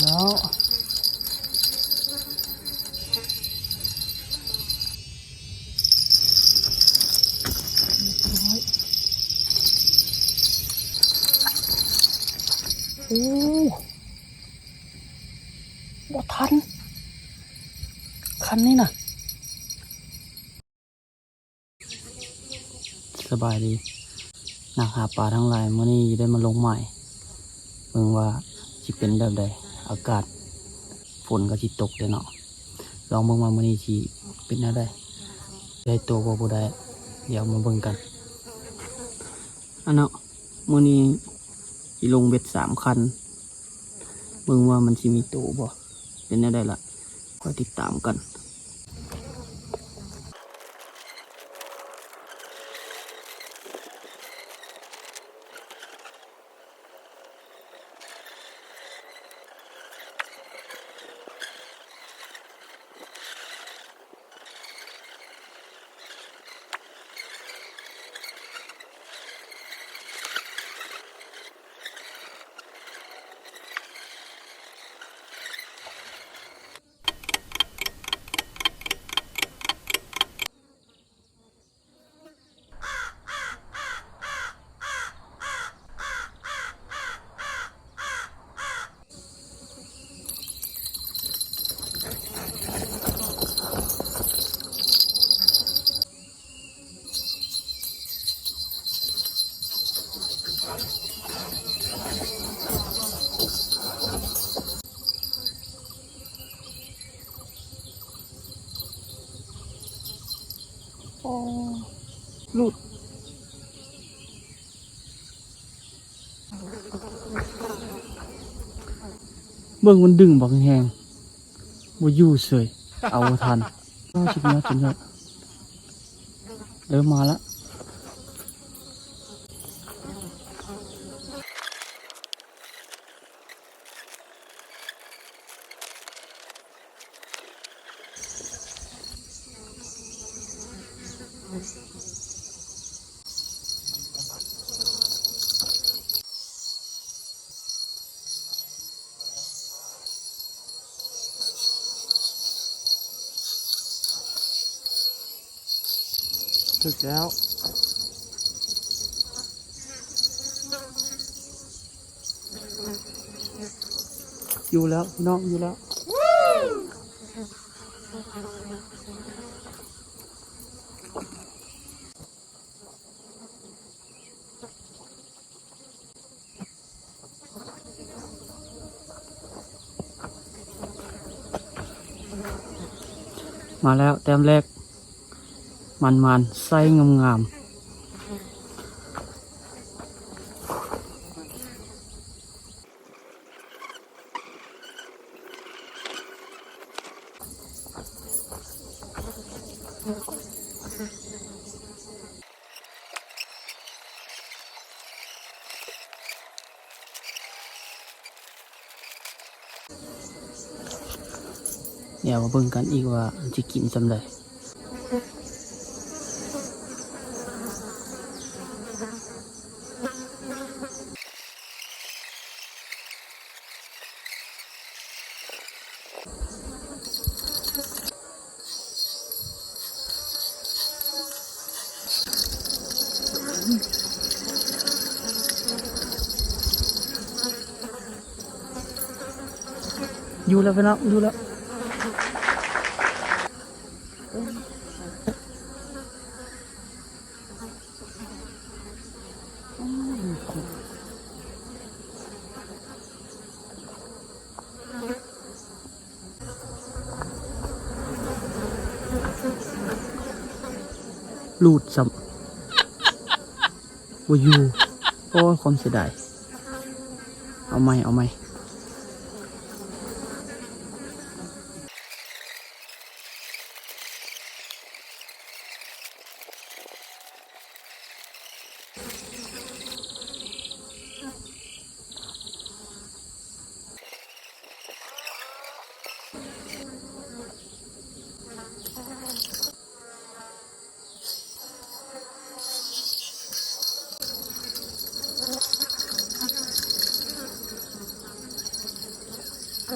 ແລ້ວ ໂອ້ ບໍ່ທັນ ຄັນນີ້ນະ. ສະບາຍດີ ນັກຫາປາທັງຫຼາຍ, ມື້ນີ້ຊິໄດ້ມາລົງໝາຍ ເບິ່ງວ່າຊິເປັນແບບໃດ. ອາກາດຝົນກໍຊິຕົກແລ້ວເນາະ, ລອງເບິ່ງວ່າມື້ນີ້ຊິເປັນແນວໃດ, ໄດ້ໂຕບໍ່ ບໍ່ໄດ້ ດຽວມາເບິ່ງກັນ. ອັນເນາະ ມື້ນີ້ຊິລົງເບັດສາມຄັນ ເບິ່ງວ່າມັນຊິມີໂຕບໍ່ ເປັນແນວໃດລະ ຄອຍຕິດຕາມກັນ. ໂອ້ ຫຼຸດ. ເບິ່ງມັນດຶງບັກແຮງ ບໍ່ຢູ່ເສີຍ ເອົາບໍ່ທັນ. ໂອ້ ສຸດຍອດ ສຸດຍອດ ເລີ່ມມາລະ. ຖືກແລ້ວ ຢູ່ແລ້ວພີ່ນ້ອງ ຢູ່ແລ້ວ. ມາແລ້ວ ແຕ້ມແລກ ໝານໆ ໄຊງາມໆ. ດຽວມາເບິ່ງກັນອີກວ່າມັນຊິກິນສ່ຳໃດ. ຢູ່ແລ້ວພີ່ນ້ອງ ຢູ່ແລ້ວ. ຫຼຸດຊ້ຳ ບໍ່ຢູ່. ໂອ້ຍ ຄວາມເສຍດາຍ. ເອົາໃໝ່ ເອົາໃໝ່. ໂ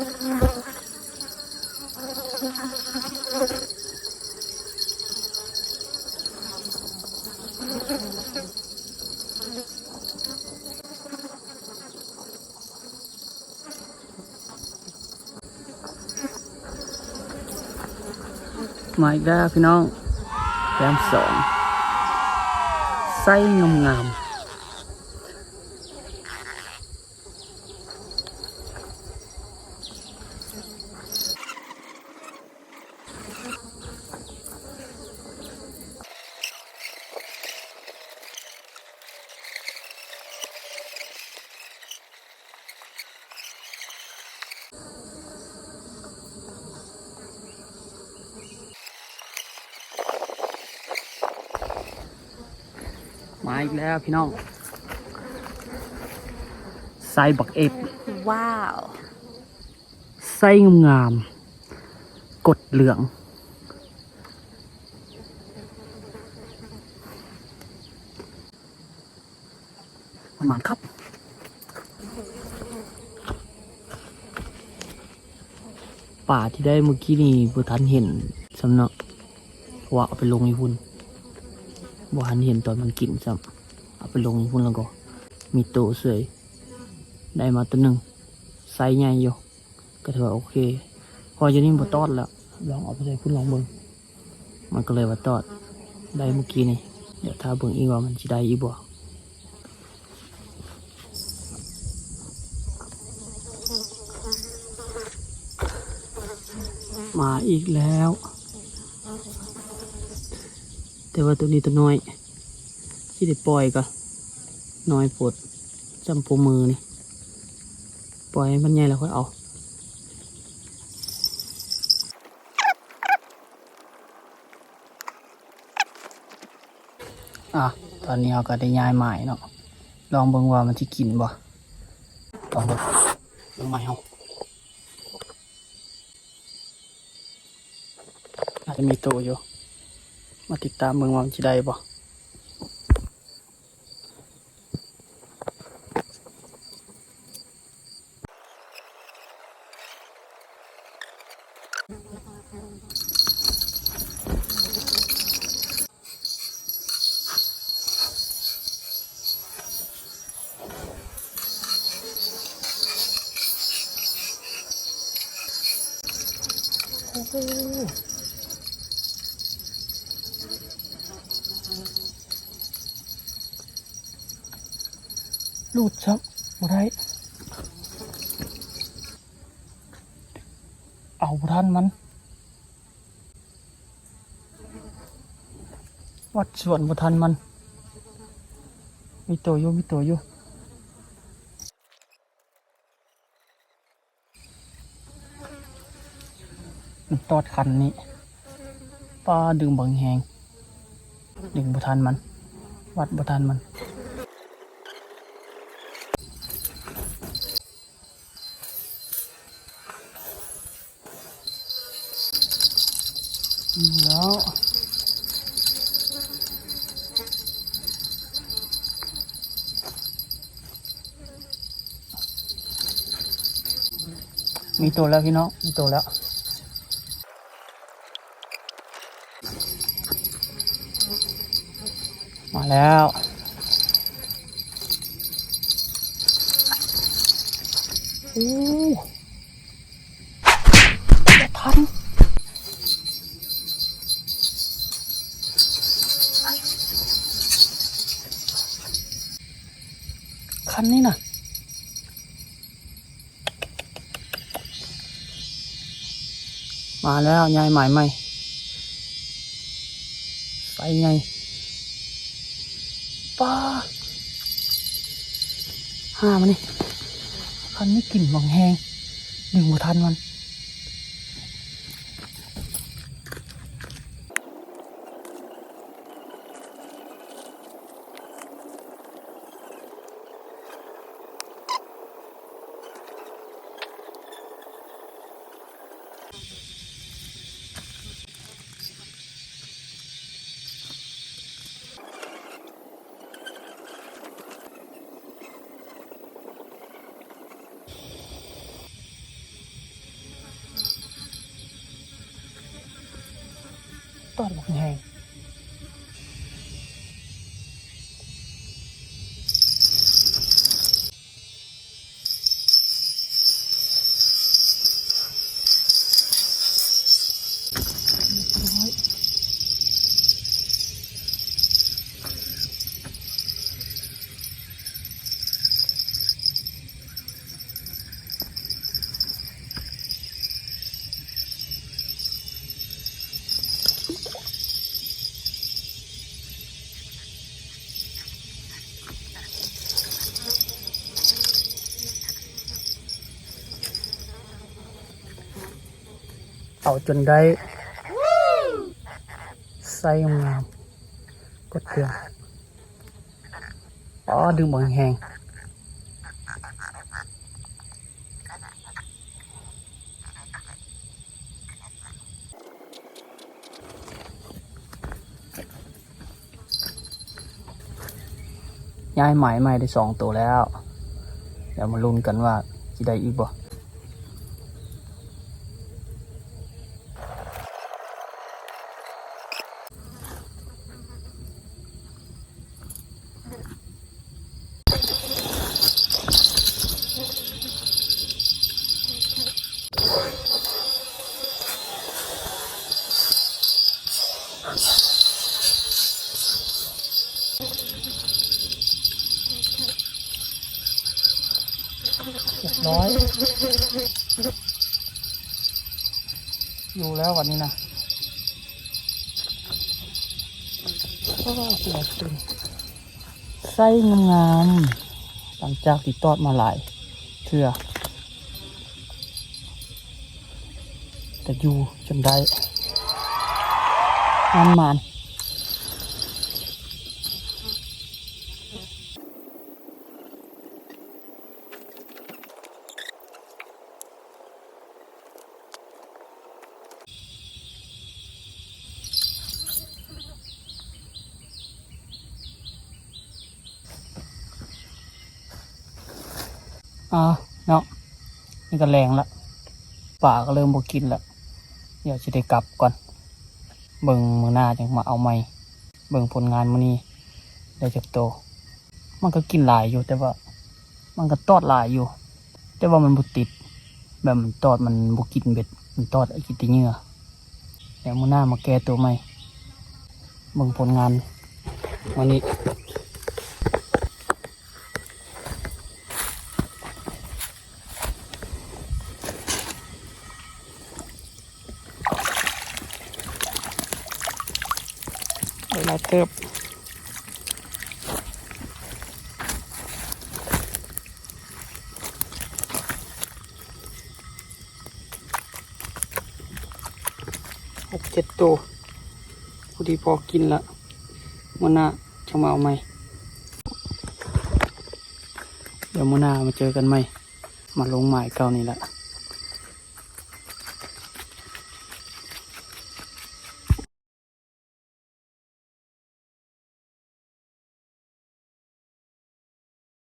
ມາອີກແລ້ວພີ່ນ້ອງ ແຕ້ມສອງ ໄຊງາມໆ. ມາອີກແລ້ວພີ່ນ້ອງ ໄຊບັກເອັບ ວ້າວ ໄຊງາມໆ ກົດເຫຼືອງ. ປາທີ່ໄດ້ມື້ກີ້ນີ້ບໍ່ທັນເຫັນຊ້ຳເນາະ ເພາະວ່າເອົາໄປລົງຢູ່ພຸ້ນ ບໍ່ທັນເຫັນຕອນມັນກິນຊ້ຳ ເອົາໄປລົງຢູ່ພຸ້ນແລ້ວກໍມີໂຕເສີຍ ໄດ້ມາໂຕໜຶ່ງ ໄຊໃຫຍ່ຢູ່ ກໍຖືວ່າໂອເຄ ເພາະຢູ່ນີ້ມັນບໍ່ຕອດແລ້ວ ລອງເອົາໄປໃສ່ພຸ້ນລອງເບິ່ງ. ມັນກໍເລີຍວ່າຕອດໄດ້ມື້ກີ້ນີ້ ດຽວຖ້າເບິ່ງອີກວ່າມັນຊິໄດ້ອີກບໍ່. ມາອີກແລ້ວ ແຕ່ວ່າໂຕນີ້ໂຕນ້ອຍ ຊິໄດ້ປ່ອຍກໍນ້ອຍໂພດ ສ່ຳໂປ້ມືນີ້ ປ່ອຍໃຫ້ມັນໃຫຍ່ແລ້ວຄ່ອຍເອົາ. ອາ ຕອນນີ້ເຮົາກໍໄດ້ຍ້າຍໝາຍເນາະ ລອງເບິ່ງວ່າມັນຊິກິນບໍ່ ລອງເບິ່ງ ເບິ່ງໝາຍເຮົາ ອາດຈະມີໂຕຢູ່ ມາຕິດຕາມເບິ່ງວ່າມັນຊິໄດ້ບໍ່. ໂອ້ໂຫ ຫຼຸດຊ້ຳ ບໍ່ໄດ້ ເອົາບໍ່ທັນມັນ ວັດສວນບໍ່ທັນມັນ ມີໂຕຢູ່ ມີໂຕຢູ່. ມັນຕອດຄັນນີ້ ປ້າ ດຶງບັກແຮງ ດຶງບໍ່ທັນມັນ ວັດບໍ່ທັນມັນ. ແລ້ວ ມີໂຕແລ້ວພີ່ນ້ອງ ມີໂຕແລ້ວ. ມາແລ້ວ ໂອ້ ບໍ່ທັນ ຄັນນີ້ນະ. ມາແລ້ວ ຍ້າຍໝາຍໃໝ່ ໄຊໃຫຍ່ ປ້າ ຫາມານີ້ ຄັນນີ້ກິນບັກແຮງ ດຶງບໍ່ທັນມັນ. ໂ ຕອດບັກໃຫຍ່. ເອົາຈົນໄດ້ ໄຊງາມໆ ກົດເຄື່ອງ. ອໍ ດຶງບັກແຮງ. ຍ້າຍໝາຍໃໝ່ໄດ້ສອງໂຕແລ້ວ. ດຽວມາລຸ້ນກັນວ່າຊິໄດ້ອີກບໍ່. ຮຽບຮ້ອຍ ຢູ່ແລ້ວບັດນີ້ນະ. ໂອ້ ເສຍຕື່ມ ໄຊງາມໆ ຫຼັງຈາກທີ່ຕອດມາຫຼາຍເທື່ອ ກະຢູ່ຈົນໄດ້ ໝານໆ. ອາ ເນາະ ນີ້ກະແລງລະ ປາກະເລີ່ມບໍ່ກິນລະ. ດຽວຊິໄດ້ກັບກ່ອນ ເບິ່ງມື້ໜ້າຈັ່ງມາເອົາໃໝ່. ເບິ່ງຜົນງານມື້ນີ້ໄດ້ຈັກໂຕ. ມັນກະກິນຫຼາຍຢູ່ ແຕ່ວ່າມັນກະຕອດຫຼາຍຢູ່ ແຕ່ວ່າມັນບໍ່ຕິດ ແບບມັນຕອດ ມັນບໍ່ກິນເບັດ ມັນຕອດກິນແຕ່ເຫຍື່ອ. ດຽວມື້ໜ້າມາແກ້ໂຕໃໝ່. ເບິ່ງຜົນງານມື້ນີ້. ໄດ້ຫຼາຍເຕີບ ຫົກເຈັດໂຕ ພໍດີພໍກິນລະ. ມື້ໜ້າຈັ່ງມາເອົາໃໝ່. ດຽວມື້ໜ້າມາເຈີກັນໃໝ່. ມາລົງໝາຍເກົ່ານີ້ລະ.